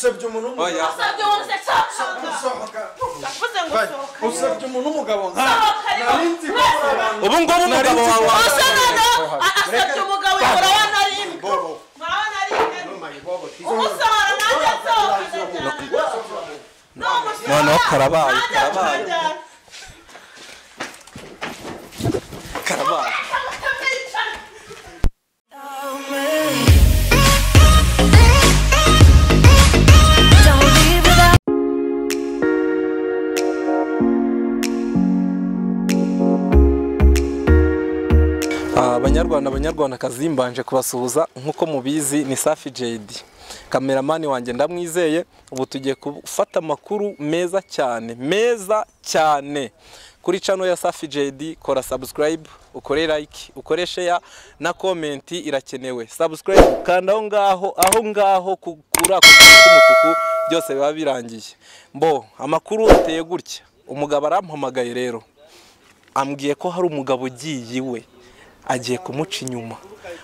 Usabye umuntu Oya. Usabye umuntu se sohoka. Ndakuvuze ngo sohoka. Usabye umuntu w'umugabo nka Sohoka. Nzi ko muri abantu. Ubu ngubu umugabo wawe Usa noneho asabye umugabo murabona ari imbwa. Murabona ari imbwa. Umusohora nanjye nsohoka ndajyana. Noneho karabaye, karabaye. Karabaye. Don't leave without. Abanyarwanda, abanyarwandakazi, mbanje kubasuhuza. Nk'uko mubizi ni Safi JD, kameramani wanjye ndamwizeye. Ubu tugiye gufata amakuru meza cyane, meza cyane kuri channel ya Safi JD. Kora subscribe, ukore like, ukore share na comment irakenewe. Subscribe, kanda aho ngaho, aho ngaho kuri ako kantu k'umutuku, byose biba birangiye. Mbo amakuru ateye gutya: umugabo arampamagaye rero, ambwiye ko hari umugabo ugiye iwe, agiye kumuca inyuma.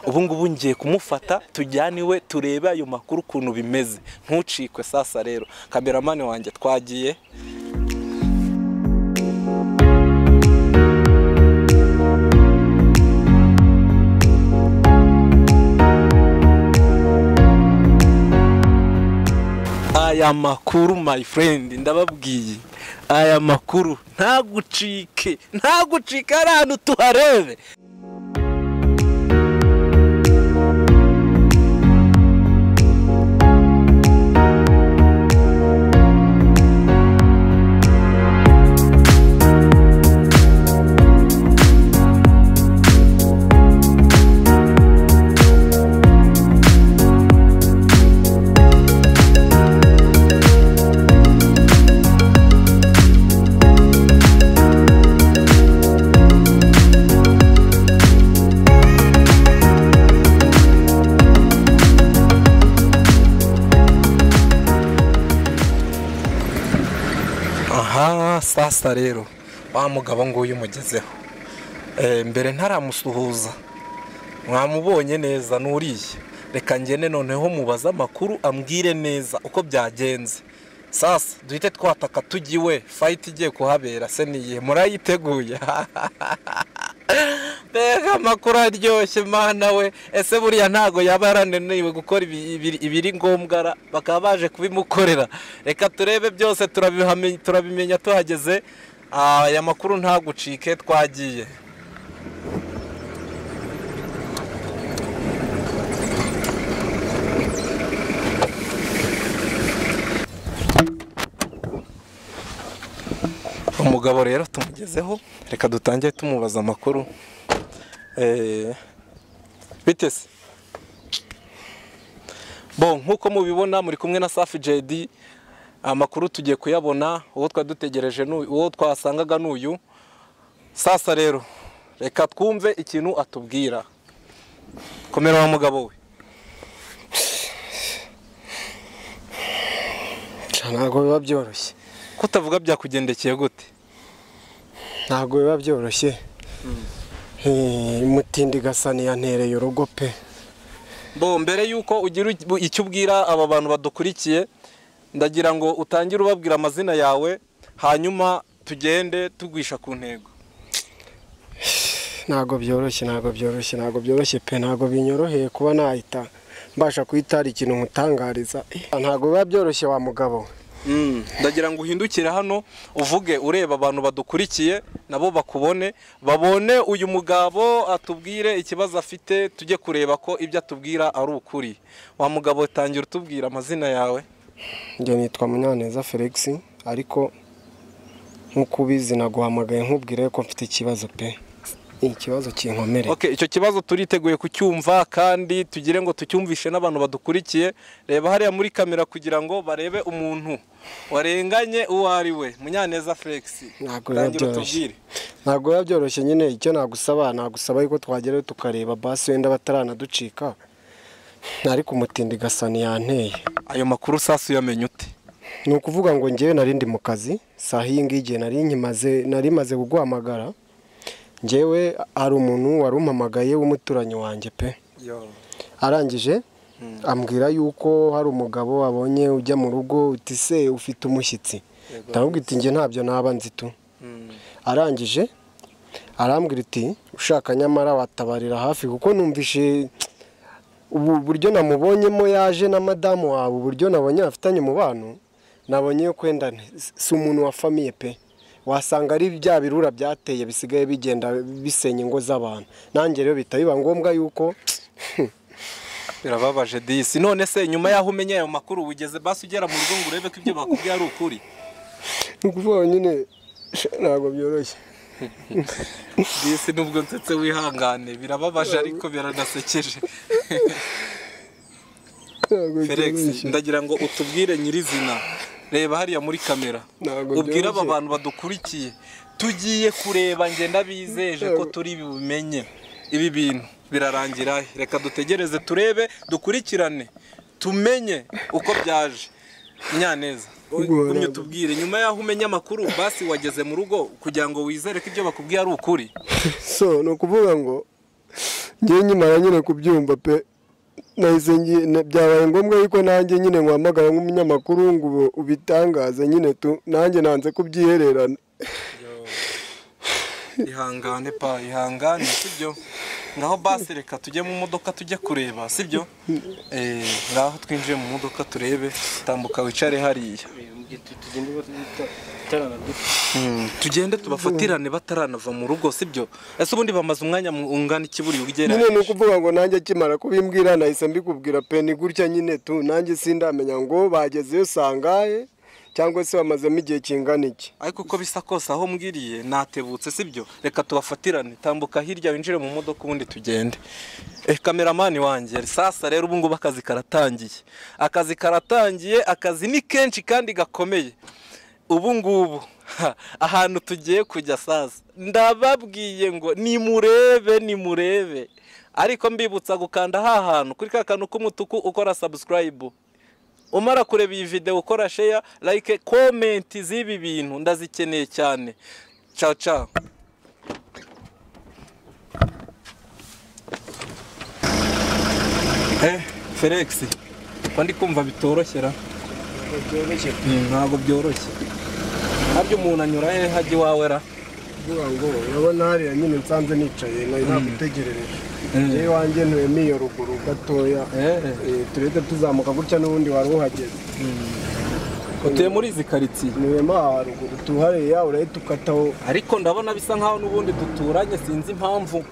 Ubu ngubu ngiye kumufata tujyane iwe, turebe ayo makuru ukuntu bimeze. Ntucikwe. Sasa rero kameramani wanjye, twagiye. Aya makuru, my friend, ndababwiye, aya makuru ntagucike, ntagucike. Ari ahantu tuharebe. Aha sasa rero wa mugabo nguyu umugezeho. Mbere ntaramusuhuza, mwamubonye neza nuriye. Reka ngende noneho mubaze amakuru, ambwire neza uko byagenze. Sasa duhite twataka tujya iwe. Fight igiye kuhabera se niyihe? Murayiteguye? Mbega amakuru aryoshye, mana we! Ese buriya ntago yaba yarananiwe gukora ibiri ngombwa ra, bakaba baje kubimukorera? Reka turebe, byose turabimenya tuhageze. Aya makuru ntagucike, twagiye. Umugabo rero tumugezeho, reka dutangire tumubaza amakuru. Bite se? Bon, nk'uko mubibona muri kumwe na Safi JD. Amakuru tugiye kuyabona. Uwo twari dutegereje, uwo twasangaga n'uyu. Sasa rero reka twumve ikintu atubwira. Komera wa mugabo we. Ntabwo biba byoroshye. Kutavuga byakugendekeye gute? Ntabwo biba byoroshye. Mutindi gasani yantereye urugo pe. Bo mbere yuko ugira icyo ubwira aba bantu badukurikiye, ndagira ngo utangire ubabwira amazina yawe, hanyuma tugende tugwisha ku ntego. Ntabwo byoroshye, ntabwo byoroshye, ntabwo byoroshye pe. Ntabwo binyoroheye kuba nahita mbasha kuhita hari ikintu nkutangariza. Ntabwo biba byoroshye wa mugabo. Ndagira ngo uhindukire hano uvuge ureba abantu badukurikiye, nabo bakubone, babone uyu mugabo atubwire ikibazo afite, tujye kureba ko ibyo atubwira ari ukuri. Wa mugabo, tangira utubwira amazina yawe. Njye nitwa Munyaneza Felix, ariko nk'uko ubizi naguhamagaye nkubwire ko mfite ikibazo pe. Ikibazo kinkomereye. Okay, icyo kibazo turiteguye kucyumva kandi tugire ngo tucyumvishe n'abantu badukurikiye. Reba hariya muri kamera kugira ngo barebe umuntu warenganye uwo ari we. Munyaneza Felix, Ntabwo biba tangira byoroshye. utubwire. Ntabwo biba byoroshye nyine. Icyo nagusaba yuko twagerayo tukareba basi wenda bataranaducika, ariko umutindi gasani yanteye. Ayo makuru sasa uyamenye ute? Ni ukuvuga ngo njyewe nari ndi mu kazi saha iyi ngiyi, igihe nari nkimaze, nari maze kuguhamagara njyewe, hari umuntu wari umpamagaye w'umuturanyi wanjye pe. Arangije Ambwira yuko hari umugabo abonye ujya mu rugo, uti se ufite umushyitsi? Ndamubwira iti njye ntabyo naba nzi tu. Arangije arambwira iti ushaka nyamara watabarira hafi, kuko numvishe ubu buryo namubonyemo yaje na madamu wawe, uburyo nabonye bafitanye umubano, nabonye yo kwenda si umuntu wa famille pe, wasanga ari bya birura byateye bisigaye bigenda bisenya ingo z'abantu. Nanjye rero bita biba ngombwa yuko birababaje disi. None se nyuma yaho umenye ayo makuru wigeze basi ugera mu rugo ngo urebe ko ibyo bakubwiye ari ukuri? Ukuvuga nyine ntabwo byoroshye disi, nubwo nsetse wihangane, birababaje ariko biranasekeje. Felix, ndagira ngo utubwire nyirizina, reba hariya muri kamera, ubwire aba bantu badukurikiye, tugiye kureba nge ndabizeje ko turi bumenye ibi bintu birarangira. Reka dutegereze turebe, dukurikirane, tumenye uko byaje. Nyaneza, gumye tubwire nyuma yaho umenye amakuru basi wageze mu rugo kugira ngo wizere ko ibyo bakubwiye ari ukuri. So no kuvuga ngo ngiye nyimara nyine kubyumva pe, nahise byabaye ngombwa yuko nanjye nyine nkwamagara nk'umunyamakuru ngo ubitangaze nyine tu, nanjye nanze kubyihererana. Ihangane pa, ihangane, sibyo? Ngaho basi reka tujye mu modoka tujye kureba, sibyo? Ngaho twinjiye mu modoka turebe, tambuka wicare hariya. Tugende tubafatirane bataranava mu rugo, sibyo? Ese ubundi bamaze umwanya ungana iki buri ugera? Nyine ni ukuvuga ngo nanjye akimara kubimbwira nahise mbikubwira pe, ni gutya nyine tu, nanjye sindamenya ngo bagezeyo sangahe cyangwa se bamazemo igihe kingana iki. Ariko uko bisa kose aho mbwiriye natebutse, sibyo? Reka tubafatirane, tambuka hirya winjire mu modoka ubundi tugende. Kameramani wanjye, sasa rero ubu ngubu akazi karatangiye. Akazi karatangiye, akazi ni kenshi kandi gakomeye. Ubu ngubu ahantu tugiye kujya sasa, ndababwiye ngo nimurebe, nimurebe. Ariko mbibutsa gukanda ha hantu kuri ka kantu k'umutuku ukora subscribe. Umara kureba iyi video ukora share, like, comment z'ibi bintu ndazikeneye cyane. Ciao ciao. Felix, ndi kumva bitoroshyera. Ntabwo byoroshye. Haryo umuntu anyura he hajya iwawe ra? Kuvuga ngo urabona hariya nyine nsanze nicaye nari nagutegerereje. Jewe wanjye ntuyemo iyo ruguru gatoya, turete tuzamuka gutya n'ubundi wari uhageze. Utuye muri izi karitsiye? Ntuyemo haruguru tuhariya urahita ukataho. Ariko ndabona bisa nkaho n'ubundi duturanye, sinzi impamvu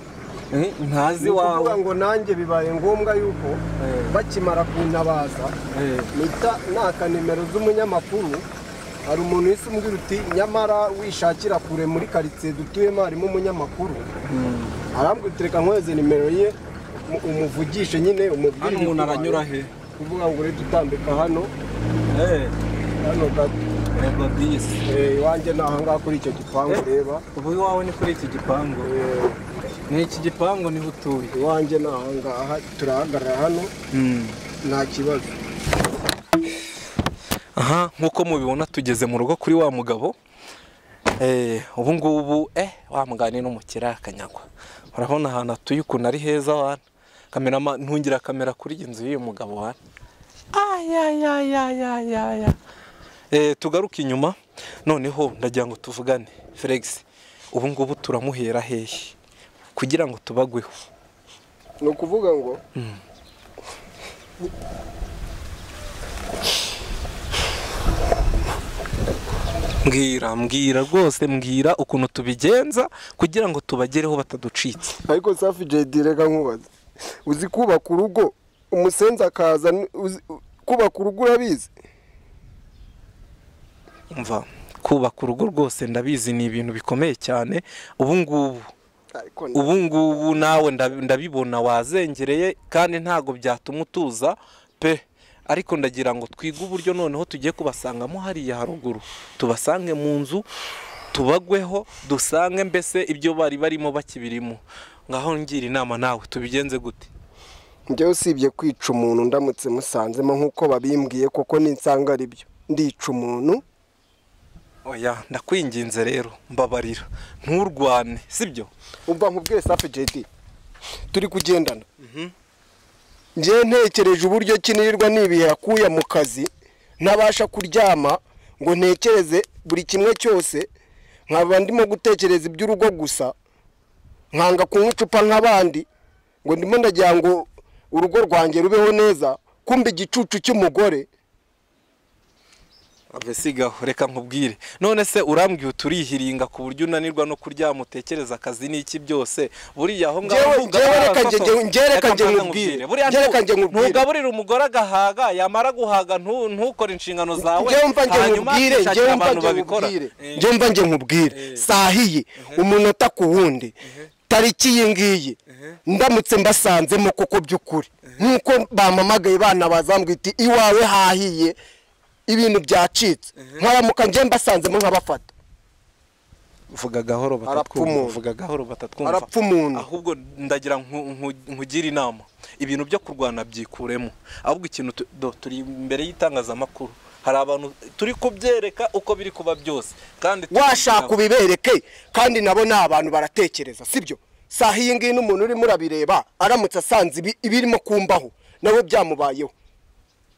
ntazi wawe. Kuvuga ngo nanjye bibaye ngombwa yuko bakimara kuntabaza mpita naka nimero z'umunyamakuru. Hari umuntu wese umbwira uti nyamara wishakira kure muri karitsiye dutuyemo harimo umunyamakuru. Arambwira uti reka nkohereze nimero ye umuvugishe nyine umubwire. Hano umuntu aranyura he? Kuvuga ngo urete utambika hano. Hano gato. Yego bisi. Iwanjye ni aha ngaha kuri icyo gipangu ureba. Ubu iwawe ni kuri iki gipangu? Ni iki gipangu niho utuye? Iwanjye ni aha ngaha, turahagarara hano. Nta kibazo. Aha nkuko mubibona tugeze mu rugo kuri wa mugabo. Ubu ngubu wa mugani n'umukira akanyagwa. Urabona ahantu atuye ukuntu ari heza wana. Kamera ntungira kamera kuri iyi nzu y'uyu mugabo wana. Ayayayayaya. Tugaruke inyuma noneho ndagira ngo tuvugane Felix. Ubu ngubu turamuhera hehe kugira ngo tubagweho? Ni ukuvuga ngo mbwira mbwira rwose, mbwira ukuntu tubigenza kugira ngo tubagereho bataducitse. Ariko Safi JD reka nkubaze, uzi kubaka urugo umusenza akaza kubaka urugo urabizi? Umva, kubaka urugo rwose ndabizi ni ibintu bikomeye cyane. Ubu ngubu nawe ndabibona wazengereye kandi ntago byatuma utuza pe. Ariko ndagira ngo twige uburyo noneho tugiye kubasangamo hariya haruguru, tubasange mu nzu, tubagweho, dusange mbese ibyo bari barimo bakibirimo. Ngaho ngira inama nawe tubigenze gute? Njyewe usibye kwica umuntu ndamutse musanzemo nkuko babimbwiye koko ninsanga ari byo, ndica umuntu. Oya, ndakwinginze rero mbabarira, nturwane, sibyo? Umva nkubwire Safi JD, turi kugendana. Njye ntekereje uburyo kinirirwa nibihera kuya mu kazi, ntabasha kuryama ngo ntekereze buri kimwe cyose, nkaba ndimo gutekereza iby'urugo gusa, nkanga kunywa icupa nk'abandi ngo ndimo ndagira ngo urugo rwanjye rubeho neza, kumbe igicucu cy'umugore. Sigaho, reka nkubwire. None se urambwiye uturihiringa ku buryo unanirwa no kuryama utekereza akazi n'iki byose, buriya aho ngaho ntugaburira umugore agahaga, yamara guhaga ntukore inshingano zawe, hanyuma ushakira abantu babikora. Njye mva nje nkubwire, sahiye umunota ku wundi, tariki iyi ngiyi ndamutse mbasanzemo koko by'ukuri nkuko bampamagaye bana bazambwira iti iwawe hahiye ibintu byacitse, nkaramuka nje mbasanzemo nkabafata. Vuga gahoro batatwumva, vuga gahoro batatwumva. Arapfa umuntu. Ahubwo ndagira nkugira inama, ibintu byo kurwana byikuremo. Ahubwo ikintu turi imbere y'itangazamakuru, hari abantu turi kubyereka uko biri kuba byose, kandi washaka ubibereke, kandi nabo ni abantu baratekereza, sibyo? Saha iyi ngiyi n'umuntu urimo urabireba aramutse asanze ibirimo kumbaho nawe byamubayeho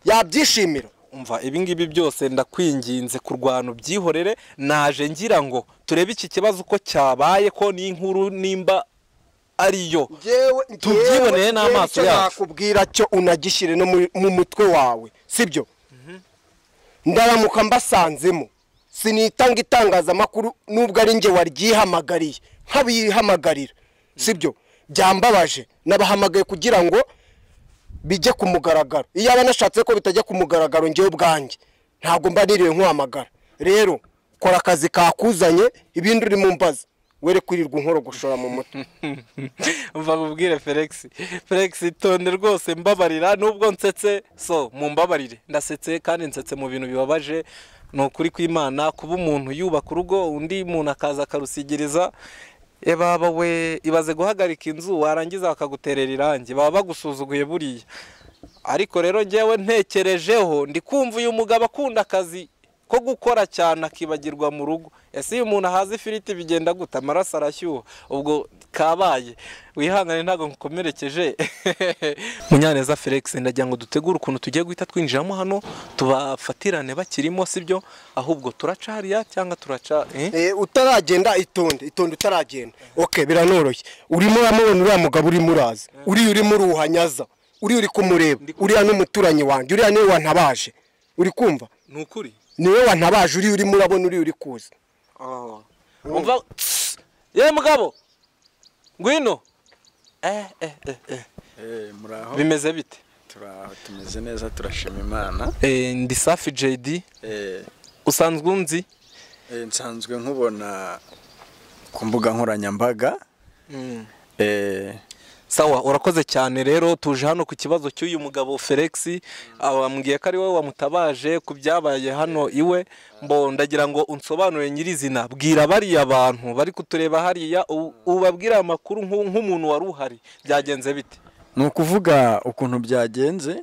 yabyishimira. Umva ibi ngibi byose ndakwinginze kurwana ubyihorere, naje ngira ngo turebe iki kibazo uko cyabaye, ko ni inkuru nimba ariyo tubyiboneye n'amaso yacu. Nakubwira cyo unagishyire no mu mutwe wawe, sibyo? Ndaramuka mbasanzemo, sinitanga itangazamakuru nubwo ari nge waryihamagariye nkabihamagarira, sibyo? Byambabaje, nabahamagaye kugira ngo bijye ku mugaragaro. Iyo aba nashatse ko bitajya ku mugaragaro ngewe ubwanjye ntabwo mba niriwe nkuhamagara. Rero kora akazi kakuzanye, ibindi uri mu mbaza were kwirirwa inkoro gushora mu mutwe. Umva nkubwire Felix, Felix itonde rwose, mbabarira nubwo nsetse, so mumbabarire ndasetse kandi nsetse mu bintu bibabaje. Ni ukuri kw'Imana kuba umuntu yubaka urugo undi muntu akaza akarusigiriza. Baba we, ibaze guhagarika inzu warangiza bakaguterera irangi, baba bagusuzuguye buriya. Ariko rero njyewe ntekerejeho, ndi kumva uyu mugabo akunda akazi ko gukora cyane akibagirwa mu rugo. Ese iyo umuntu ahaze ifiriti bigenda gute? Amaraso arashyuha. Ubwo kabaye, wihangane ntabwo nkukomerekeje. Munyaneza Felix, ndagira ngo dutegure ukuntu tugiye guhita twinjiramo hano tubafatirane bakirimo, sibyo? Ahubwo turaca hariya cyangwa turaca utaragenda itonde, itonde utaragenda. Okay, biranoroshye. Urimo uramubona uriya mugabo urimo uraza, uri urimo uruhanyaza, uri uri kumureba, uriya n'umuturanyi wanjye, uriya niwe wantabaje. Uri kumva? Ni ukuri niwe wantabaje, uri urimo urabona uri uri kuza. Umva ye mugabo ngwino. Muraho. Bimeze bite? Turaho, tumeze neza, turashima Imana. Ndi Safi JD. Usanzwe unzi? Nsanzwe nkubona ku mbuga nkoranyambaga. Sawa, urakoze cyane. Rero tuje hano ku kibazo cy'uyu mugabo Felix, abambwiye ko ari wowe wamutabaje ku byabaye hano iwe. Mbo ndagira ngo unsobanure nyirizina, bwira bariya abantu bari kutureba hariya, ubabwira amakuru nk'umuntu wari uhari, byagenze bite? Ni ukuvuga ukuntu byagenze,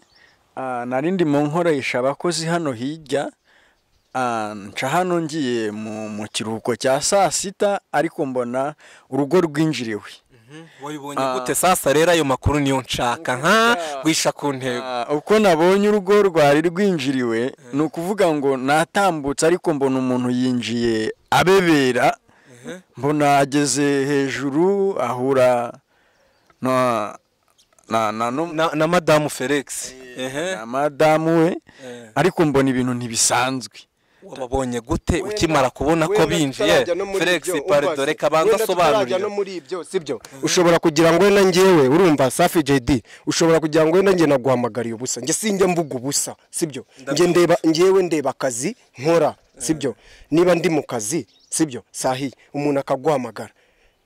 nari ndimo nkoresha abakozi hano hirya, nca hano ngiye mu kiruhuko cya saa sita, ariko mbona urugo rwinjiriwe. Wabibonye gute sasa? Rero ayo makuru niyo nshaka, nka gwisha ku ntego. Uko nabonye urugo rwari rwinjiriwe, ni ukuvuga ngo natambutse ariko mbona umuntu yinjiye abebera, mbona ageze hejuru ahura na madamu Felix, na madamu we, ariko mbona ibintu ntibisanzwe. Wababonye gute ukimara kubona ko binjiye? Felix, pardon, reka banza asobanurire. No muri ibyo sibyo, ushobora kugira ngo na ngewe urumva Safi JD, ushobora kugira ngo na nge naguhamagariye ubusa, nge sinjye mvuga ubusa, sibyo? Nge ndeba, ngewe ndeba akazi nkora, sibyo? Niba ndi mu kazi, sibyo, sahi umuntu akaguhamagara,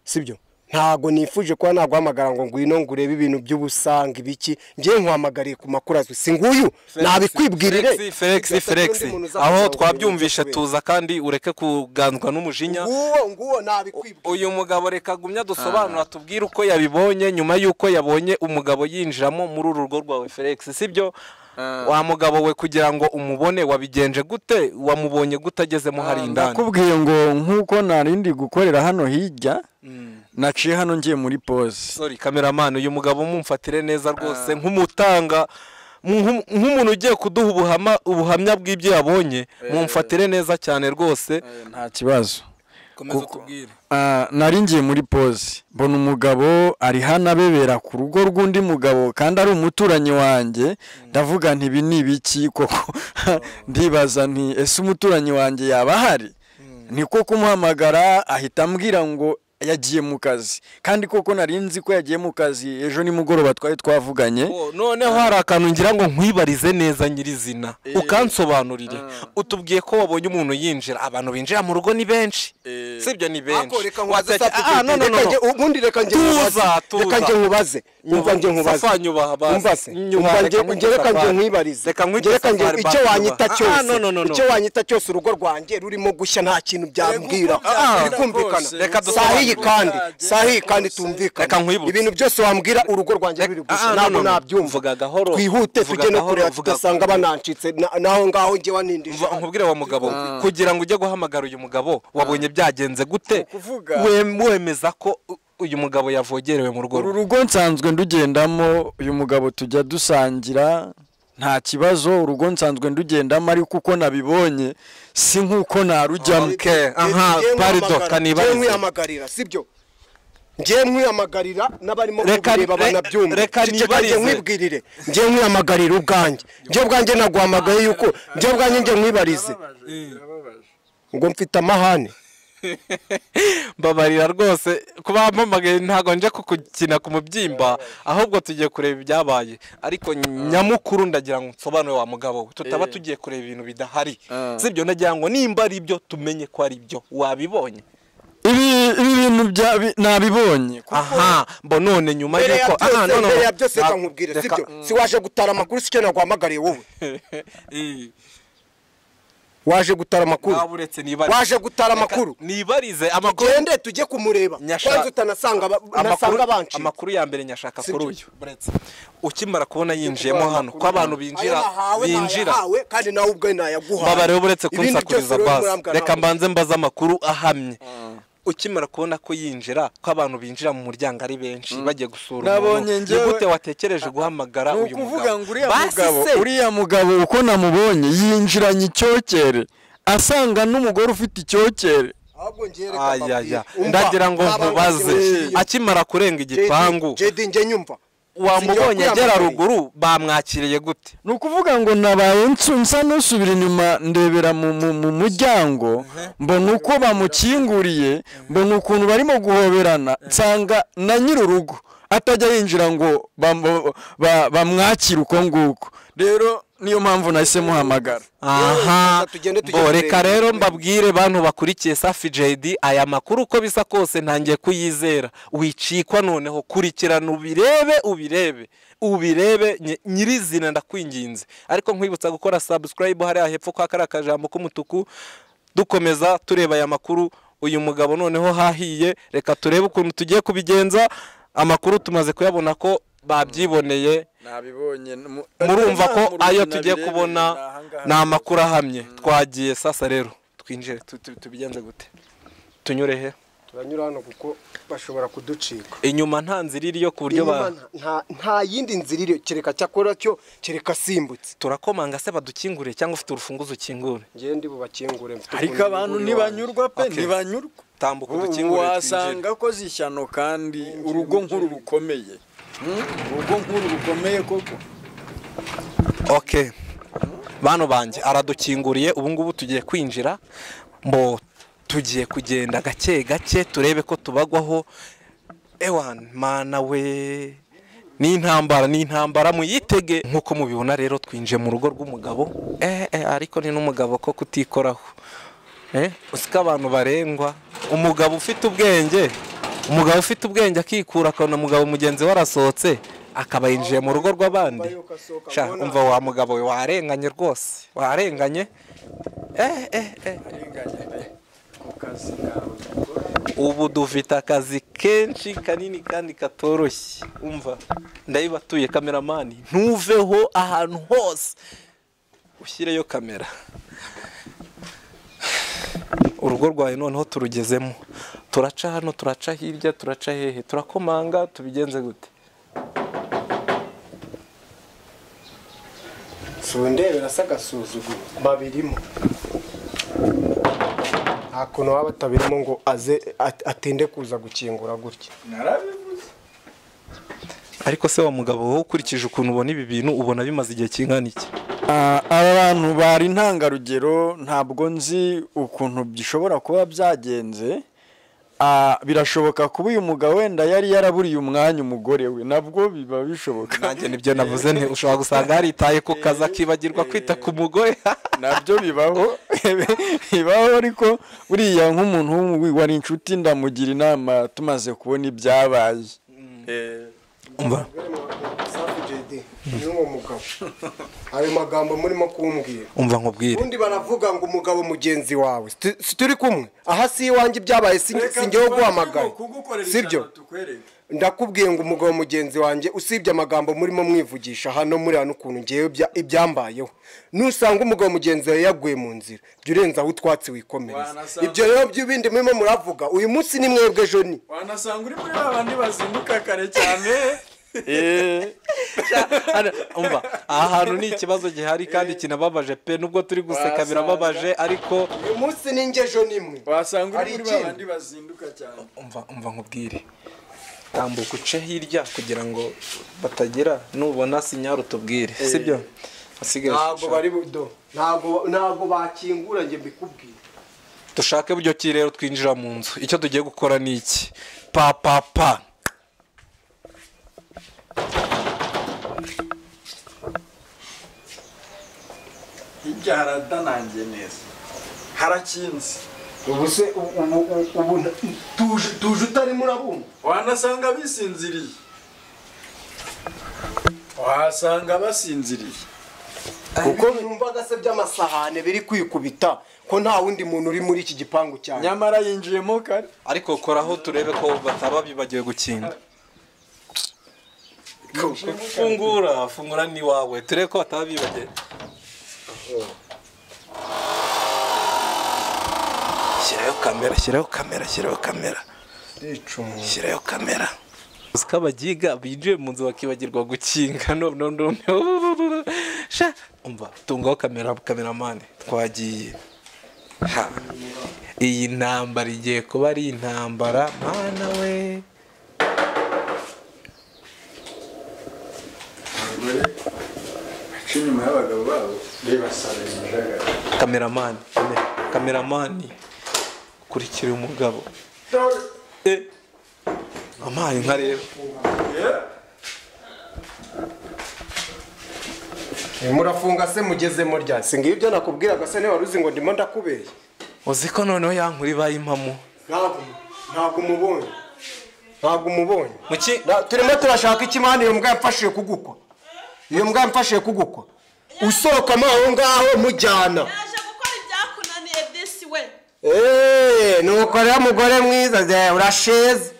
sibyo? Ntago nifuje kuba naguhamagara ngo ngwino ngurebe ibintu by'ubusanga ibiki, ngiye nkuhamagariye ku makuru azwi, si nguyu nabikwibwirire. Felix, Felix, aho twabyumvishe tuza, kandi ureke kuganzwa n'umujinya. Nguwo nabikwibwirire. Uyu mugabo reka gumya dusobanura, tubwire uko yabibonye nyuma yuko yabonye umugabo yinjiramo muri uru rugo rwawe Felix, sibyo? Wa mugabo we, kugira ngo umubone wabigenje gute? Wamubonye gute agezemo hari indani? Nakubwiye ngo nkuko narindi gukorera hano hirya, Naciye hano ngiye muri pause. Sorry cameraman, uyu mugabo mumfatire neza rwose nk'umutanga nk'umuntu ugiye kuduha ubuhamya bw'ibyo yabonye, mumfatire neza cyane rwose. Nta kibazo. Komeza utubwire. Nari ngiye muri pause mbona umugabo ari hano abebera ku rugo rw'undi mugabo kandi ari umuturanyi wanjye. Ndavuga nti ibi ni ibiki koko? Ndibaza nti ese umuturanyi wanjye yaba ahari? Niko kumuhamagara ahita ambwira ngo yagiye mu kazi, kandi koko nari nzi ko yagiye mu kazi ejo nimugoroba twari twavuganye. Noneho hari akantu ngira ngo nkwibarize neza nyirizina ukansobanurire. Utubwiye ko wabonye umuntu yinjira, abantu binjira mu rugo ni benshi, sibyo? Ni benshi. Ubundi reka nge nkubaze, umva nge nkubaze, reka nge nkwibarize, reka nge icyo wanyita cyose, icyo wanyita cyose, urugo rwanjye rurimo gushya nta kintu byambwira, bikumvikana. Kandi sahi kandi tumvikana, ibintu byose wambwira urugo rwanjye ruri gushya ntabwo nabyumva. Twihute tujye no kureba tudasanga banancitse naho ngaho nge wanindije. Nkubwire wa mugabo, kugira ngo ujye guhamagara uyu mugabo wabonye byagenze gute wemeza ko uyu mugabo yavogerewe mu rugo? Uru rugo nsanzwe ndugendamo, uyu mugabo tujya dusangira nta kibazo, urugo nsanzwe ndugendamo, ariko uko nabibonye si nkuko narujyamo. Aha, pardon, kanibarize. Nkwihamagarira, sibyo? Ngiye nkwihamagarira n'abarimo kubireba banabyumva. Reka nibarize, nkwibwirire. Ngiye nkwihamagarira ubwanjye. Ngiye ubwanjye naguhamagaye yuko ngiye ubwanjye ngiye nkwibarize. Ngo mfite amahane. Mbabarira rwose kuba mpamagaye, ntago nje kukukina ku mubyimba, ahubwo tugiye kureba ibyabaye. Ariko nyamukuru ndagira ngo nsobanure wa mugabo we, tutaba tugiye kureba ibintu bidahari, sibyo? Ndagira ngo nimba ari byo tumenye ko ari byo. Wabibonye ibi bintu nabibonye. Aha, mbo none nyuma yuko no ya byose reka nkubwire, sibyo? Si waje gutara amakuru, sicyo naguhamagariye wowe. Waje gutara amakuru, waje gutara amakuru, nibarize amakuru, tugende tujye kumureba kwanza utanasanga nasanga banci. Amakuru ya mbere nyashaka kuri uyu ukimara kubona yinjiyemo hano ko abantu binjira kandi nawe ubwe nayaguha. Babare buretse kunsakuriza basi, reka mbanze mbaza amakuru ahamye. Ukimara kubona ko yinjira, ko abantu binjira mu muryango ari benshi bagiye gusura umuntu, ni gute watekereje guhamagara uyu mugabo? Uriya mugabo uko namubonye yinjiranye icyokere, asanga n'umugore ufite icyokere. Ndagira ngo nkubaze, akimara kurenga igipangu wamubonye agera ruguru bamwakiriye gute? Ni ukuvuga ngo nabaye nsa n'usubira inyuma ndebera mu muryango, mbona uko bamukinguriye, mbona ukuntu barimo guhoberana, nsanga na nyir'urugo atajya yinjira ngo bamwakire uko nguko. Rero niyo mpamvu nahise muhamagara. Aha, bo reka rero mbabwire bantu bakurikiye Safi JD, aya makuru uko bisa kose ntangiye kuyizera. Wicikwa noneho, kurikirana ubirebe ubirebe ubirebe nyirizina, ndakwinginze. Ariko nkwibutsa gukora subscribe hariya hepfo kwa kariya kajambo k'umutuku. Dukomeza tureba aya makuru. Uyu mugabo noneho hahiye, reka turebe ukuntu tugiye kubigenza. Amakuru tumaze kuyabona ko babyiboneye, nabibonye, murumva ko ayo tugiye kubona ni amakuru ahamye. Twagiye sasa rero twinjire, tubigenze gute? Tunyure he? Turanyura hano kuko bashobora kuducika. Inyuma nta nzira iriyo ku buryo nta yindi nzira iriyo, kereka cyakora cyo kereka simbutse. Turakomanga se badukingure cyangwa ufite urufunguzo ukingure? Ngiye ndi bubakingure mfite. Ariko abantu ntibanyurwa pe, ntibanyurwa. Tambuka udukingure twinjire. Wasanga ko zishyano kandi urugo nkuru rukomeye. Urugo nkuru rukomeye koko. Okay. Bano banje aradukinguriye, ubu ngubu tugiye kwinjira. Mbo tugiye kugenda gake gake turebe ko tubagwaho. Ewan mana we, ni intambara, ni intambara muyitege. Nkuko mubibona rero twinjiye mu rugo rw'umugabo. Ariko ni n'umugabo ko kutikoraho. Usika abantu barengwa. Umugabo ufite ubwenge, umugabo ufite ubwenge akikura akabona umugabo mugenzi we arasohotse akaba yinjiye mu rugo rw'abandi. Sha umva wa mugabo we, warenganye rwose, warenganye. Ubu dufite akazi kenshi kanini kandi katoroshye. Umva ndayibatuye kameramani, ntuveho ahantu hose ushyireyo kamera. Urugo rwawe noneho turugezemo. Turaca hano, turaca hirya, turaca hehe, turakomanga, tubigenze gute? Sundebera se agasuzuguro babirimo. Nta kuntu waba atabirimo ngo aze atinde kuza gukingura gutya. Narabivuze. Ariko se wa mugabo wowe ukurikije ukuntu ubona ibi bintu ubona bimaze igihe kingana iki? Aba bantu bari intangarugero, ntabwo nzi ukuntu bishobora kuba byagenze. Birashoboka kuba uyu mugabo wenda yari yaraburiye umwanya umugore we, nabwo biba bishoboka. Nanjye nibyo navuze nti ushobora gusanga yaritaye ku kazi akibagirwa kwita ku mugore. Nabyo bibaho, bibaho, ariko buriya nk'umuntu wari inshuti ndamugira inama tumaze kubona ibyabaye. Umva Safi JD n'uwo mugabo ayo magambo murimo kumbwira. Umva nkubwire. Ubundi baravuga ngo umugabo mugenzi wawe si turi kumwe aha si iwanjye ibyabaye sinjyewe guhamagara sibyo? Ndakubwiye ngo umugabo mugenzi wanjye usibye amagambo murimo mwivugisha hano muri hano ukuntu ngewe ibyambayeho, nusanga umugabo mugenzi wawe yaguye mu nzira jya urenzaho utwatsi wikomereza. Ibyo rero by'ibindi murimo muravuga uyu munsi ni mwebwe ejo ni wanasanga uri muri babandi bazinduka kare cyane. Umva aha hantu ni ikibazo gihari kandi kinababaje pe, nubwo turi guseka birababaje, ariko uyu munsi ni nge ejo nimwe wasanga uri muri babandi bazinduka cyane. Umva nkubwire, tambuka uce hirya kugira ngo batagira nubona sinyaro utubwire, sibyo? Asigaye ntabwo bari budo, ntabwo bakingura nge mbikubwire. Dushake buryo ki rero twinjira mu nzu. Icyo tugiye gukora ni iki? Pa pa pa. Hirya haradanangiye neza, harakinze. Ubu se ubu tuje utarimo urabumva, wanasanga bisinziriye, wasanga basinziriye. Kuko numvaga se by'amasahane biri kwikubita ko nta wundi muntu uri muri iki gipangu cyane, nyamara yinjiyemo kare. Ariko koraho turebe ko bataba bibagiwe gukinga. Fungura, fungura ni wawe, turebe ko bataba bibagiwe. Shyirayo kamera, shyirayo kamera, shyirayo kamera, shyirayo kamera. Uziko abagiga binjiye mu nzu bakibagirwa gukinga. No no no, sha umva tungaho kamera, kameramani twagiye. Ha, iyi ntambara igiye kuba ari intambara mana we. Inyuma y'abagabo babo bibasaba imijagara. Kameramani, kameramani kurikira umugabo. Amaye nka rero. Murafunga se mugezemo rya singiye ibyo nakubwiraga se niba ruzi ngo ndimo ndakubeye. Uzi ko noneho yankuri bayimpamo. Ntabwo umubonye. Ntabwo umubonye. Muki turimo turashaka ikimana iyo mbwa yamfashije kugukwa. Iyo mbwa yamfashije kugukwa. Usohokamo aho ngaho mujyana. Yaje gukora ibyakunaniye disi we. Nuko rero mugore mwiza urasheze.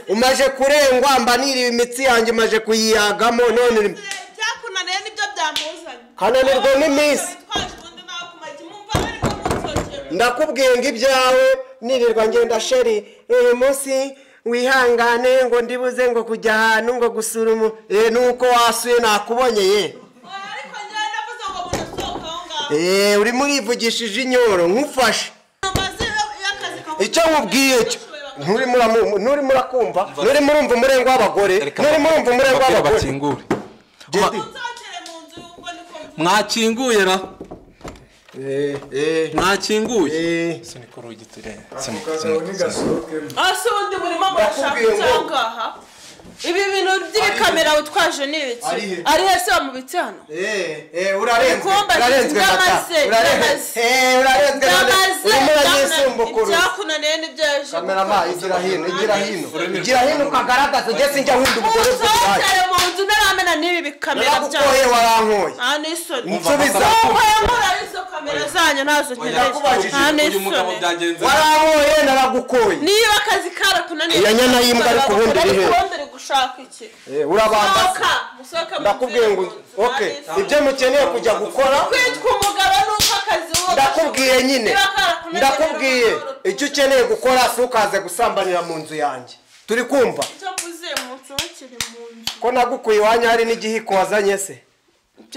Umaje kurengwa mba niriwe imitsi yanjye maje kuyiyagamo none byakunaniye nibyo byamuzanye. Kananirwa n'iminsi. Ndakubwiye ngo ibyawe nirirwa ngenda sheri uyu munsi wihangane ngo ndibuze ngo kujya ahantu ngo gusura umu nuko wasuye nakubonye ye. Ariko njye ndavuze ngo munasohoka aho ngaho. Urimo urivugishije inyoro nkufashe. Icyo nkubwiye cyo nturimo urakumva, nturimo urumva umurengo w'abagore, nturimo urumva umurengo w'abagore. Mwakinguye ra? Mwakinguye? Sunika urugi turebe. Ase undi murimo murashaka icyangaha. Ibi bintu by'ibikamera utwaje ni ibiki? Ari hese wamubitse hano? Urarenzwe. Urarenzwe. Urarenzwe. Urimo uranyisumbukuru. Ibyakunaniye nibyo yaje. Kamerama igira hino, igira hino. Igira hino ukagaragaza njye sinjya nkunda umugore bwawe. Mu nzu ntaramena n'ibi bikamera byawe. Naragukoye warankoye. Nta n'isoni. Nsubiza. Nkora izo kamera zanyu ntazo nkeneye. Nta n'isoni. Warankoye naragukoye. Niba akazi karakunaniye. Iya nyana y'imbwa ariko ubundi iri he? Gushaka iki? Urabanda. Ndakubwiye ngo okay, ibyo mukeneye kujya gukora. Kwitwa umugabo nuko akazi wowe. Ndakubwiye nyine. Ndakubwiye icyo ukeneye gukora si ukaze gusambanira mu nzu yanjye. Turi kumva? Icyo mvuze munsohokere mu nzu. Ko nagukuye iwanyu hari n'igihiko wazanye se?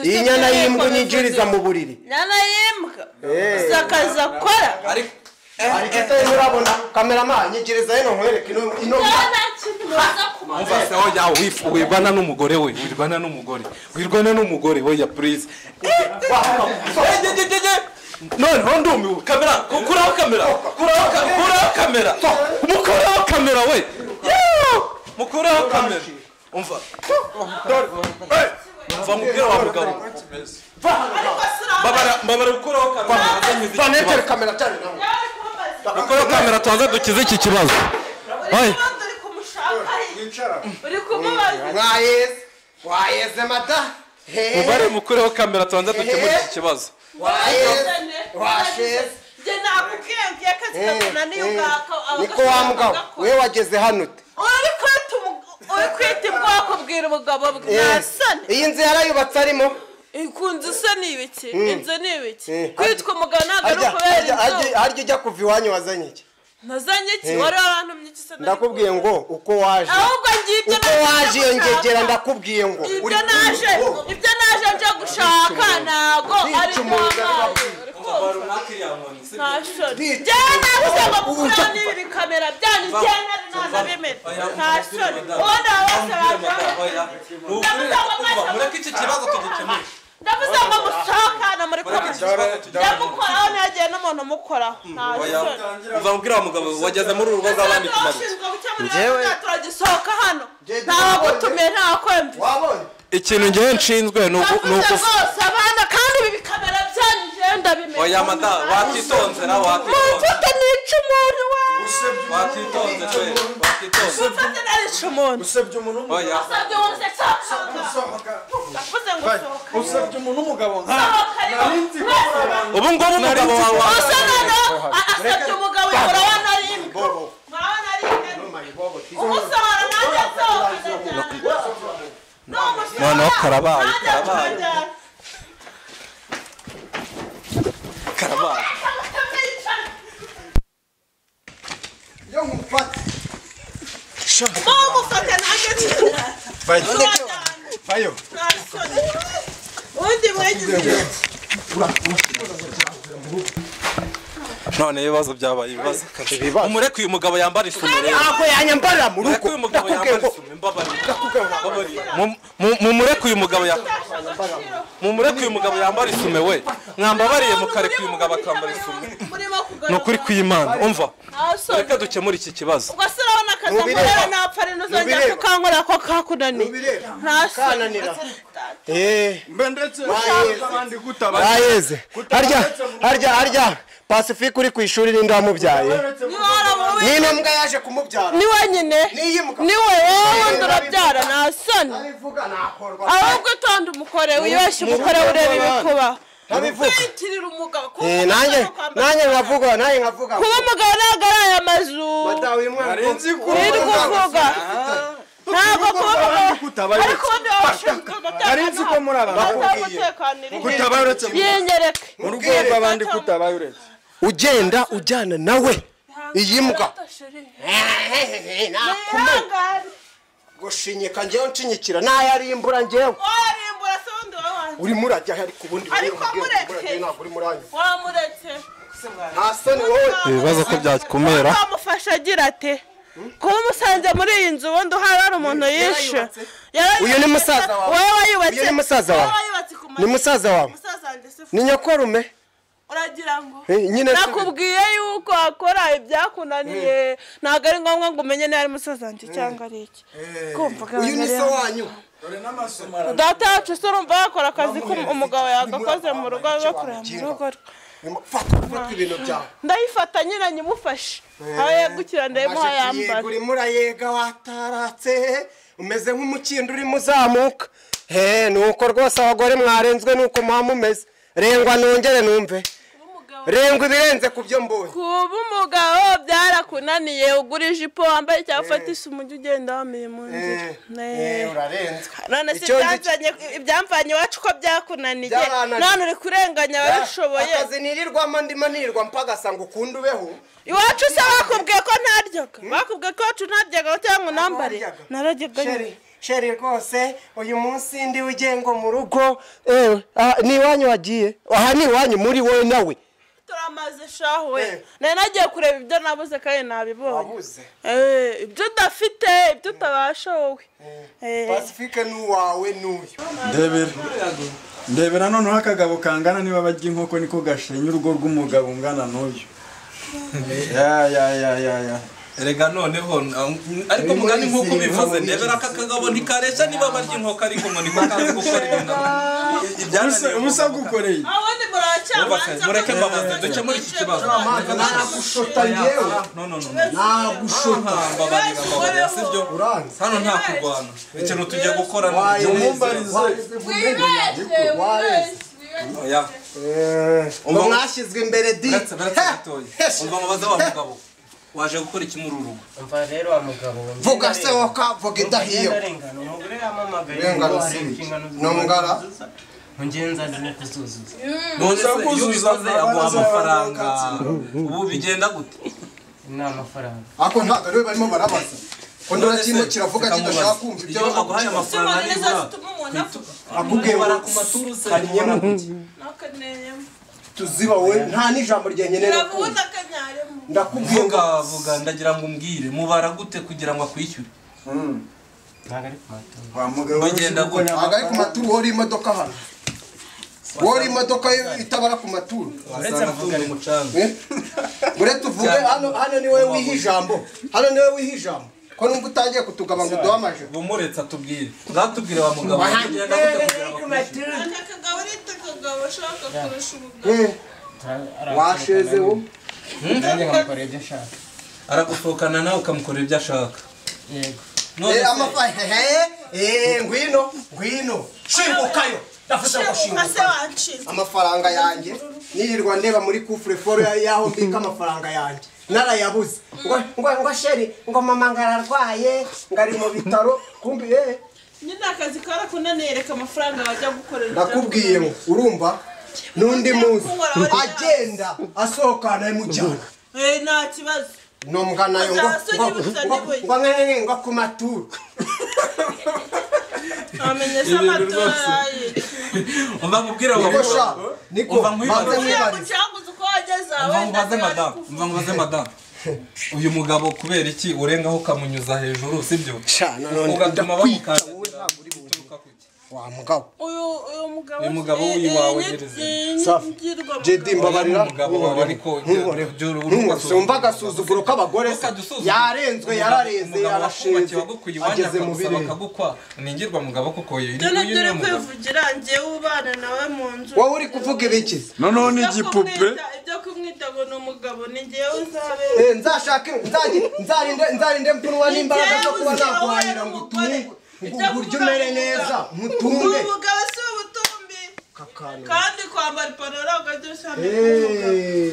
Iyi nyana y'imbwa unyinjiriza mu buriri. Nyana y'imbwa? Usakaza akora? Ariko urabona kameramani nyinjiriza hino nkwereke ino. Umva se oya wirwana n'umugore we, wirwana n'umugore. Wirwana n'umugore oya please. None ndumiwe kamera, kuraho kamera. Kuraho kamera. Mukuraho kamera we. Mukuraho kamera. Umva. Umva mubwira wa mugabo. Babara ukuraho kamera. Vanete kamera cyane nawe. Ukuraho kamera tuanze dukize iki kibazo. Oye. Uri kumubaza. Mwayeze. Wayeze mada. Mubare mukureho kamera tuanze dukemure iki kibazo. Wayeze. Washeze. Nge nakubwiye ngiye akazi kakunaniye ubwako. Niko wa mugabo we wageze hano ute? Uri kwita ubwoko bwira umugabo bwe. Nasane. Iyi nzu yarayubatse arimo. Ikunzu se ni ibiki? Inzu ni ibiki? Kwitwa umugabo ntabwo ari ukubera inzu. Harya ujya kuva iwanyu wazanye iki? Nazanye iki? Wari warantumye iki se? Ndakubwiye ngo uko waje. Ahubwo ngibyo uko waje iyo ngegera ndakubwiye ngo ibyo naje ibyo naje nje gushaka ntago ari byo. Njyewe nabuze ngo mukuraho n'ibi bikamera byanyu njyewe nari nanabimena. Nta soni. Ubundi aba bose baje. Mureke iki kibazo tugikemure. Ndavuze ngo musohokana muri kumwe. Ndamukoraho ntiyagiye n'umuntu umukoraho. Nta soni. Uva mubwira wa mugabo wageze muri uru rugo rw'abandi kumara. Njyewe turagisohoka hano. Ntawagutumiye ntawakwemvise. Ikintu ngewe nshinzwe ni uko rwose abana kandi ibi bikamera byanyu njyewe ndabimenya. Oya mada watitonze na watitonze. Mumfate nica umuntu we. Watitonze we watitonze. Mumfate nica umuntu. Usebye umuntu oya. Usebye umuntu se sohoka. Ndavuze ngo sohoka. Usebye umuntu umugabo nka. Ubu ngubu umugabo wawe. Usa noneho asebye umugabo murabona ari imbwa. Murabona ari imbwa. Umusohora nanjye nsohoka. Noneho karabaye karabaye karabaye. Yo mufate. Mufate nanjye. Bayo. Undi mwegize. None ibibazo byabaye ibibazo. Umureke uyu mugabo yambara isume rero. Ntabwo yanyambara mu rugo. Mumureke uyu mugabo mumureke uyu mugabo yambara isume we. Mwambabariye mukareka uyu mugabo akambara isume. Ni ukuri kw'Imana umva. Reka dukemure iki kibazo. Ubwo se urabona akazi nkorera napfa rero uzongera kukankora ko kakunaniye. Nta soni. Mbe ndetse abandi gutaba. Wayeze. Harya harya harya Pacifique uri ku ishuri ninde wamubyaye? Ni mbwa yaje kumubyara. Ni wenyine. Ni wowe urabyara nta soni. Ahubwo tonda umukore wibeshye umukore ureba ibikuba. Ntabivuga. Kwitirira umugabo. Nanjye nkavuga nanjye nkavuga. Kuba umugabo ntabwo ari aya mazu. Madawe uyu mwana kuvuga. Ntabwo kuba umugabo. Ariko ubundi wowe ushinzwe umutekano. Nari nzi ko muri aba umutekano kutabaye uretse yinyereke. Mu rugo rw'abandi kutabaye uretse. Ugenda ujyana nawe iyi mbwa. Gushinyika njyewe nshinyikira nayarimbura njyewe. Warimbura se ubundi wowe. Urimo urajya ariko ubundi ariko mureke. Ntabwo uri muranywa. Wamuretse. Nta soni wowe. Ibibazo ko byakumera. Wamufasha agira ate? Kuba umusanze muri iyi nzu ubundi uhari hari umuntu yishe. Uyu ni musaza wawe. Wowe wayubatse. Uyu ni musaza wawe. Ni musaza wawe. Ni nyokorume. Uragira ngo nakubwiye yuko akora ibyakunaniye ntabwo ari ngombwa ngo umenye niba ari musaza wanjye cyangwa ari iki. Uyu ni so wanyu. Data wacu se urumva yakora akazi umugabo yagakoze mu rugo bakorera mu rugo rwe. Fata ibintu byawe. Ndayifata nyine nyimufashe. Aho yegukira ndayimuha yambara. Urimo urayega wataratse umeze nk'umukindo urimo uzamuka. Nuko rwose abagore mwarenzwe nuko muba mumeze. Rengwa nongere numve. Rengwa ibirenze ku byo mbonye. Kuba umugabo byarakunaniye, ugura ijipo wambaye cyangwa ufata isumu ujye ugenda wambaye mu nzira. Urarenzwe. None se ibyamvanye iwacu ko byakunaniye, none uri kurenganya ababishoboye. Akazi nirirwamo ndimo nirirwa mpagasa ngo ukunde ubeho. Iwacu se bakubwiye ko ntaryaga, bakubwiye ko iwacu ntaryaga cyangwa ngo nambare, nararyaga nyine. Sheri rwose uyu munsi ndi ugengo mu rugo. Ni iwanyu wagiye? Aha ni iwanyu muri wowe nawe. Turamaze shahu we. Nari nagiye kureba ibyo nabuze kandi nabibonye. Wabuze? Ibyo udafite, ibyo utabasha wowe. Pacifique n'uwawe n'uyu. Ndebera. Ndebera noneho akagabo kangana niba barya inkoko niko gashenya urugo rw'umugabo ungana n'uyu. Ya ya ya ya ya. Erega noneho ariko mugani nkuko bivuze ndebera aka kagabo ntikaresha niba barya inkoko ariko ngo niko kazi gukora ibintu ubusa gukoreye. Abandi muracyabanza mureke mbabaze duce muri iki kibazo. Nagushota ngewe. No no no. Nagushota. Mbabarira sibyo? Hano nta kurwana. Ikintu tugiye gukora ni umumbarize. Oya. Ngo mwashyizwe imbere di. Umva mubaze wa mugabo. Waje gukora iki muri uru rugo? Umva rero wa mugabo we. Vuga se woka vuga idahiyo. Umugore yamamagaye ngo nongara ngenza zine kuzuzuza. None se kuzuza aguha amafaranga. Ubu bigenda gute? Ni amafaranga. Ako ntago rero barimo barabaza. Ko ndora kimwe kiravuga kidashaka kumva ibyo aguhaye amafaranga nibura. Akubwiye barakumatura se. Tuziba we nta n'ijambo ryenyenera. Ndakubwiye vuga ndagira ngo umbwire mubara gute kugira ngo akwishyure. Ntago ari ku maturu. Wa mugabo bagenda gute? Ntago ari ku maturu, wori imodoka hano. Wori imodoka itabara ku maturu. Uretse mvuga umucanga. Uretse uvuge hano hano ni wewe wiha ijambo. Hano ni wewe wiha ijambo. Ko numva utangiye kutugaba ngo uduhe amaje. Bumuretse atubwire. Ngatubwire wa mugabo bagenda gute kugira ngo akwishyure. Akagabo rita akagabo ashaka kurusha umugabo. Washezeho. Nanjye nkamukorera ibyo ashaka. Aragusohokana nawe ukamukorera ibyo ashaka. Yego. Ngwino ngwino shingukayo ndavuze ngo shinguka amafaranga yanjye nirirwa ndeba muri coffre fort yaho mbika amafaranga yanjye narayabuze ngo ngo sheri ngo mama ngararwaye ngari mu bitaro kumbi nyine akazi karakunaniye reka amafaranga bajya gukorera. Ndakubwiye ngo urumva nundi munsi agenda asohokana imujyana. Nta kibazo. Nombwa nayo ngo ngo ngo ngo ku maturu. Amenye se amatura. Umva nkubwire wa niko umva nkubaze madam. Uyu mugabo kubera iki urengaho ukamunyuza hejuru sibyo? Ugatuma bamukandagira. Wa mugabo. Uyu mugabo uyu wawe gereza. Safi. Jedi mbabarira umugabo wawe ariko umva agasuzuguro k'abagore yarenzwe yararenze yarashinze ageze mu birere akagukwa ningirwa mugabo koko uyu dore kwivugira ngiye ubana nawe mu nzu. Wowe uri kuvuga ibiki? Noneho ni igipupe. Ibyo kumwita ngo ni umugabo ni ngiye uzabe. Nzashake nzarinde mpunwa n'imbaraga zo kuba naguhahira ngo utunge. Uburyo umere neza mutunge. Umugabo si ubutumbi. Kandi kwambara ipantaro ntabwo ari byo.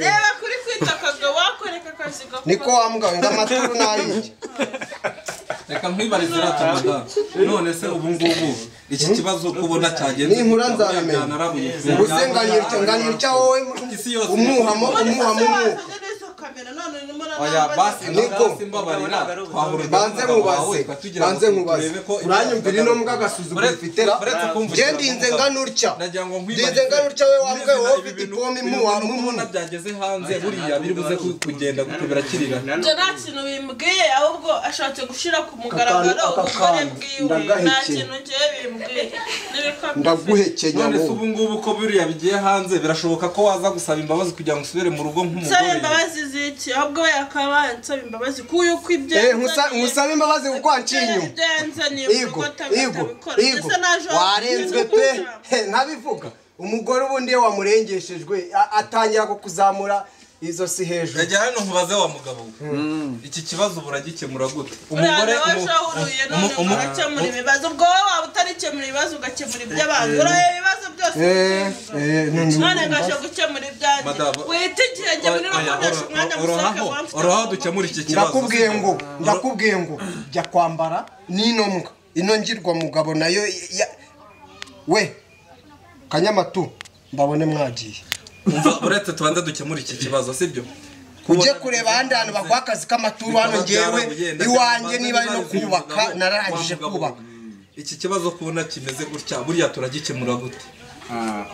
Reba kuri kwita akagabo wakoreka akazi gakora. Niko wa mugabo ngo amaturu n'ayiki. Reka nkwibarize rata none se ubu ngubu iki kibazo kubona cyagenze ninkura nzabimenya. Ubuse nganira wowe umuhamo umuhamo. Oya basi niko banze mubaze banze nkubaze uranyumvira ino mbwa agasuzuguro ifitera nge ndinze nganurya ndinze nganurya we wambwe wowe ufite ipombe imuha mubona byageze hanze buriya biri buze kugenda birakirira. Ibyo nta kintu bimbwiye ahubwo ashatse gushira ku mugaragaro ubugore bwiwe nta kintu ngiye bimbwiye. Ndaguhekenya none se ubu ngubu ko buriya bigiye hanze birashoboka ko waza gusaba imbabazi kugira ngo usubire mu rugo nk'umugore. Nsaba imbabazi ziki ahubwo we akaba ansaba imbabazi kuko uko ibyo nkusaba imbabazi kuko wanciye inyuma. Igo igo igo warenzwe pe ntabivuga. Umugore ubundi iyo wamurengeshejwe atangira kukuzamura Izosi hejuru. Rajya hano nkubaze wa mugabo we. Iki kibazo buragikemura gute? Umugore urakemura ibibazo ubwo wowe waba utarikemura ibibazo ugakemura iby'abantu. Urareba ibibazo byose. None ngasha gukemura ibyanjye. Wita igihe njye muri rukoresha umwanya musoke wamfite. Oroha dukemura iki kibazo. Ndakubwiye ngo jya kwambara n'ino mbwa. Ino ngirwa mugabo nayo we kanyamatu mbabone mwagiye. Umva uretse tubanza dukemura iki kibazo sibyo? Ujye kureba ahandi hantu baguha akazi k'amaturu hano ngewe iwanjye niba ari no kubaka nararangije kubaka. Iki kibazo kubona kimeze gutya buriya turagikemura gute?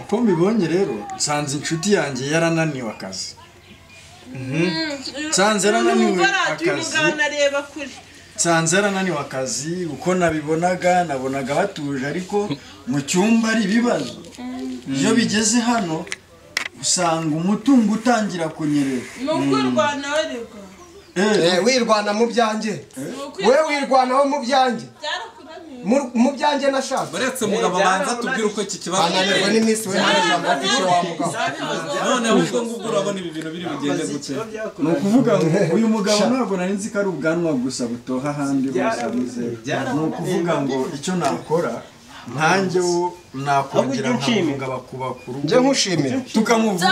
Uko mbibonye rero nsanze inshuti yanjye yarananiwe akazi. Nsanze yarananiwe akazi. Nsanze yarananiwe akazi uko nabibonaga nabonaga batuje ariko mu cyumba ari ibibazo. Iyo bigeze hano usanga umutungo utangira kunyerera. Nukwirwana ariko. Wirwana mu byanjye. We wirwanaho mu byanjye. Mu byanjye nashatse. Uretse mugabo banza tubwire uko iki kibazo. Ananirwa n'iminsi we n'ijambo afite wa mugabo. None ahubwo ngubwo urabona ibi bintu biri bugende gute? Ni ukuvuga ngo uyu mugabo ntabwo nari nzi ko ari ubwanwa gusa butoha ahandi hose bize. Ni ukuvuga ngo icyo nakora nkanjye nakongera nkamuvuga bakubakuru. Nje nkushimira. Tukamuvuga.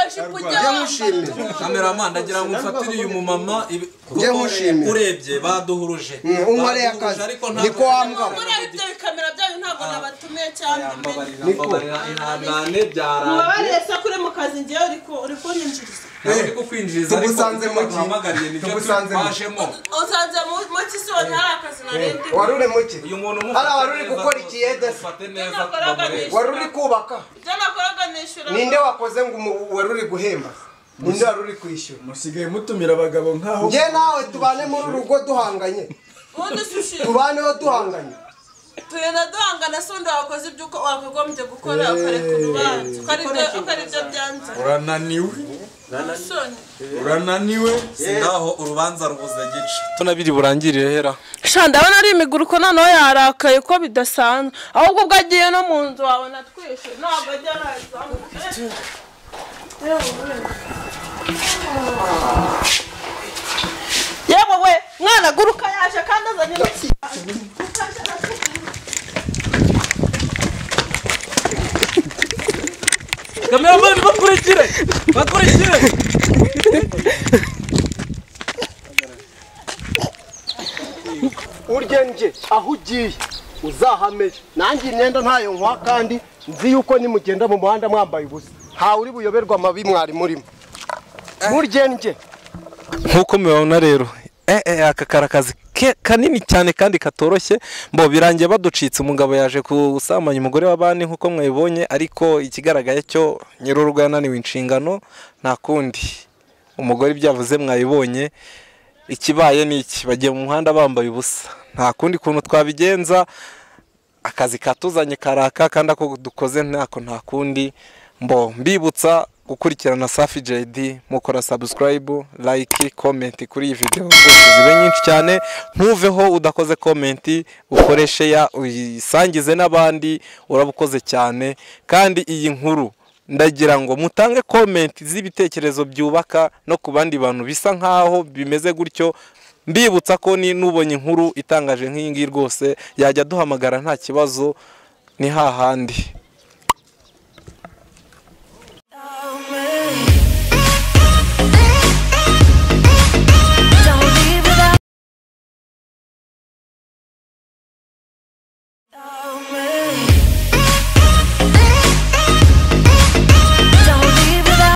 Nje nkushimira. Cameraman ndagira ngo mfatire uyu mumama nje nkushimira. Urebye baduhuruje. Unkoreye akazi. Niko wa mugabo. Muri ibyo bikamera byanyu ntabwo nabatumiye cyane. Niko. Ihangane byarangiye. Mubabarire se kuri mu kazi ngiye uri kunyinjiriza. Ntabwo uri kukwinjiriza ariko tugusanze mu usanze mu kisi wa ntari akazi narindi. Wari uri mu ki? Uyu muntu hari wari uri gukora ikiyede se? Wari uri kubaka? Ibyo nakoraga nishyura. Ninde wakoze ngo wari uri guhemba? Ninde wari uri kwishyura? Musigaye mutumira abagabo nkaho. Njye nawe tubane muri urugo duhanganye. Ubundi sushi. Tubaneho duhanganye. Tugenda duhangana se undi wakoze ibyo uko wakagombye gukora ukareka urubanza. Ukari ibyo byanze. Urananiwe. Urananiwe. Sindaho urubanza rubuze gice. Tunabiri burangirire hera. Sha ndabona ari imiguruko noneho yarakaye ko bidasanzwe. Ahubwo ubwo agiye no mu nzu wabona twishe. Ntabwo ajya araza. Yewe we mwana guruka yaje kandi azanye n'iki. Cameraman bakurikire. Bakurikire. Urye nje aho ugiye uzahameye. Nanjye imyenda ntayo nkwa kandi nzi yuko nimugenda mu muhanda mwambaye ubusa. Ntawe uri buyoberwa amabi mwari murimo. Murye nje. Nkuko mubibona rero aka karakazi kanini cyane kandi katoroshye mbo birangiye baducitse. Umugabo yaje kusamanya umugore w'abandi nkuko mwabibonye, ariko ikigaragaye cyo nyirurugo yananiwe inshingano nta kundi. Umugore ibyavuze mwabibonye, ikibaye ni iki, bagiye mu muhanda bambaye ubusa, nta kundi kuntu twabigenza. Akazi katuzanye karaka kandi ako dukoze ntako nta kundi. Mbo mbibutsa gukurikirana Safi JD, mukora subscribe, like, comment kuri iyi video rwose zibe nyinshi cyane. Ntuveho udakoze comment, ukoreshe ya uyisangize n'abandi, urabukoze cyane. Kandi iyi nkuru ndagira ngo mutange comment z'ibitekerezo byubaka no ku bandi bantu bisa nkaho bimeze gutyo. Mbibutsa ko ni nubonye inkuru itangaje nk'iyi ngiyi rwose yajya duhamagara nta kibazo, ni hahandi.